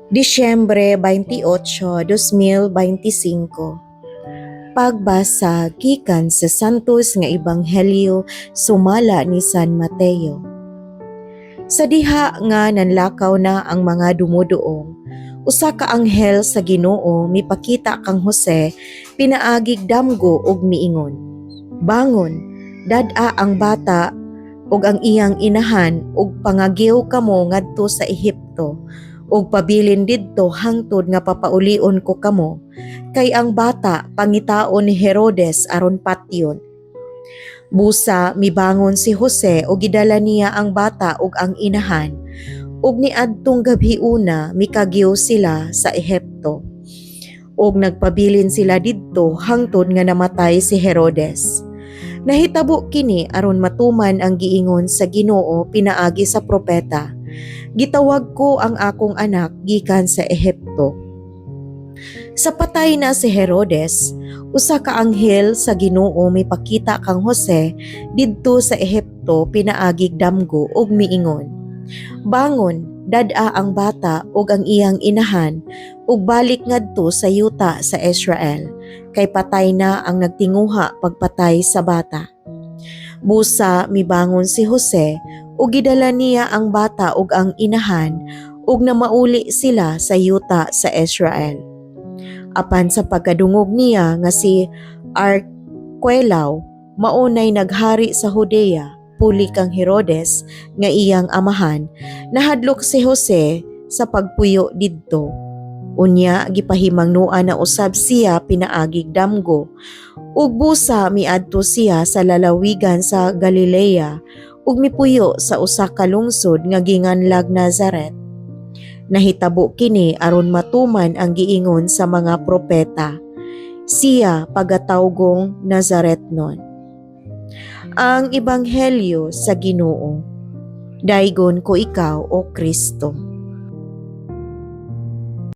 Disyembre 28, 2025. Pagbasa gikan sa Santos nga Ebanghelyo sumala ni San Mateo. Sa diha nga nanlakaw na ang mga dumuduong, usa ka anghel sa Ginoo mipakita kang Jose pinaagig damgo ug miingon, "Bangon, dad-a ang bata ug ang iyang inahan ug pangagiw kamo ngadto sa Ehipto ug pabilin didto hangtod nga papaulion ko kamo, kay ang bata pangitaon ni Herodes aron patyon." Busa mibangon si Jose ug gidala niya ang bata ug ang inahan, ug niadtong gabhiuna mikagiw sila sa Ehipto. Ug nagpabilin sila didto hangtod nga namatay si Herodes. Nahitabo kini aron matuman ang giingon sa Ginoo pinaagi sa propeta, "Gitawag ko ang akong anak gikan sa Ehipto." Sa patay na si Herodes, usa ka anghel sa Ginoo mipakita kang Jose didto sa Ehipto pinaagig damgo ug miingon, "Bangon, dad-a ang bata ug ang iyang inahan ug balik ngadto sa yuta sa Israel, kay patay na ang nagtinguha pagpatay sa bata." Busa mibangon si Jose ug gidala niya ang bata ug ang inahan ug namauli sila sa yuta sa Israel. Apan sa pagkadungog niya nga si Arquelao mao nay naghari sa Judea puli kang Herodes nga iyang amahan, nahadlok si Jose sa pagpuyo didto. Unya gipahimangnuan na usab siya pinaagig damgo. Ug busa miadto siya sa lalawigan sa Galilea ug mipuyo sa usa ka lungsod nga ginganlag Nazaret. Nahitabo kini aron matuman ang giingon sa mga propeta, "Siya pagatawgong Nazaretnon." Ang Ebanghelyo sa Ginoo. Daygon ko ikaw, O Kristo.